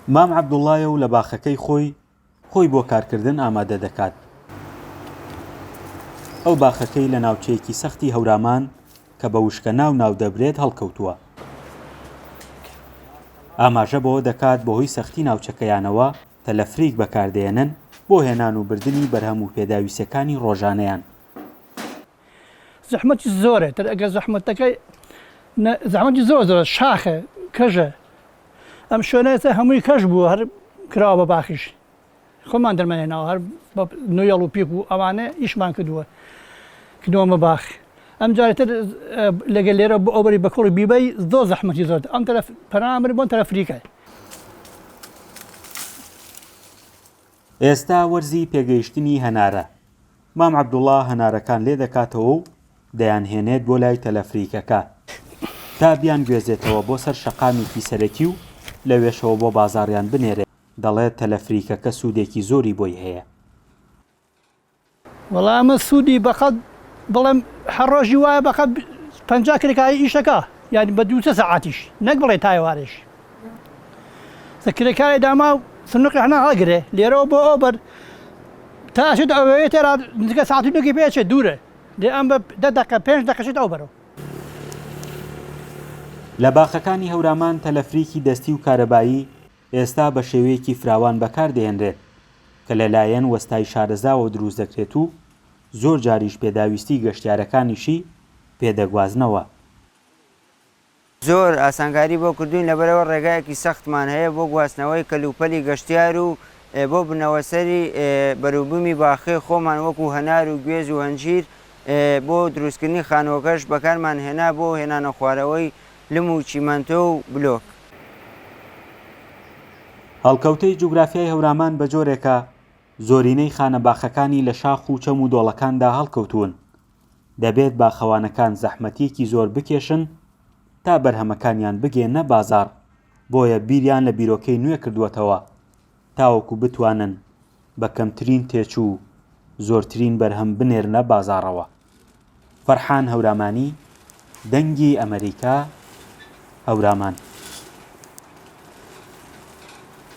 مام عەبدوڵڵایە و لە باخەکەی خۆی، خۆی بۆ کارکردن ئامادە دەکات. ئەو باخەکەی لە ناوچەیەکی سەختی هەورامان کە بە وشکەناو ناودەبرێت هەڵکەوتووە. ئاماژە بەوە دەکات بەهۆی سەختی ناوچەکەیانەوە تەلەفریک بەکاردەهێنن بۆ هێنان و بردنی بەرهەم و پێداویستیەکانی ڕۆژانەیان. زەحمەتی زۆرە تر ئەگەر زەحمەتەکەی زەحمەتی زۆر زۆرە شاخە کەژە ئەم شوێنە ئێستا هەمووی کەژ بووە هەر کراوە بە باخیش خۆمان دەرمان هێناوە هەر بە نوێڵ و پیک و ئەوانە ئیشمان کردووە کردووە باخ ئەم جارێتر لەگەل لێرە بۆ ئەوبەری بە کوڕی بیبەی زۆر زەحمەتی زۆر ئەم تەرەف پەنامر بۆن تەرەفریکە. ئێستا وەرزی پێگەیشتنی هەنارە، مام عەبدوڵا هەنارەکان لێ دەکاتەوە و دەیانهێنێت بۆ لای تەلەفریکەکە تا بیانگوێزێتەوە بۆ سەر شەقامێکی سەرەکی و لەوێشەوە بۆ بازاڕیان بنێرێت، دەڵێت تەلەفریکەکە سوودێکی زۆری بۆی هەیە. وەڵا ئەمە سوودی بەقەد بڵێم هەر ڕۆژی وایە بەقەد 50 کرێکاری ئیشەکە یانی بە دوو سێ سەعاتیش نەک بڵێ تا ئێوارێش سە کرێکاری داما سنوقی هەنا هەڵگرێ لێرەوە بۆ ئەو بەر تا ئەچێت ئەوێ تێرا نزیکە ساعت و نێکی پێ ئەچێت دوورە لێ ئەم بە دە دەقە پێنج دەقە چێت ئەو بەرەوە. لە باخەکانی هەورامان تەلەفریکی دەستی و کارەبایی ئێستا بە شێوەیەکی فراوان بەکاردەهێنرێت کە لەلایەن وەستای شارەزاوە دروست دەکرێت و زۆر جاریش پێداویستی گەشتیارەکانیشی پێ دەگوازنەوە. زۆر ئاسانکاری بۆ کردووین لەبەرئەوە ڕێگایەکی سەختمان هەیە بۆ گواستنەوەی کەلوپەلی گەشتیار و بۆ بنەوەسەری بەروبومی باخەی خۆمان وەکو هەنار و گوێز و هەنجیر بۆ دروستکردنی خانووەکەش بەکارمان هێنا بۆ هێنانەخوارەوەی لم و چیمەنتۆ و بلۆک. هەڵکەوتەی جوگرافیای هەورامان بە جۆرێکە زۆرینەی خانە باخەکانی لە شاخ و چەم و دۆڵەکاندا هەڵکەوتوون، دەبێت باخەوانەکان زەحمەتییەکی زۆر بکێشن تا بەرهەمەکانیان بگەیەننە بازاڕ، بۆیە بیریان لە بیرۆکەی نوێ کردووەتەوە تاوەکو بتوانن بە کەمترین تێچوو زۆرترین بەرهەم بنێرنە بازاڕەوە. فەرحان هەورامانی، دەنگی ئەمەریکا، هەورامان.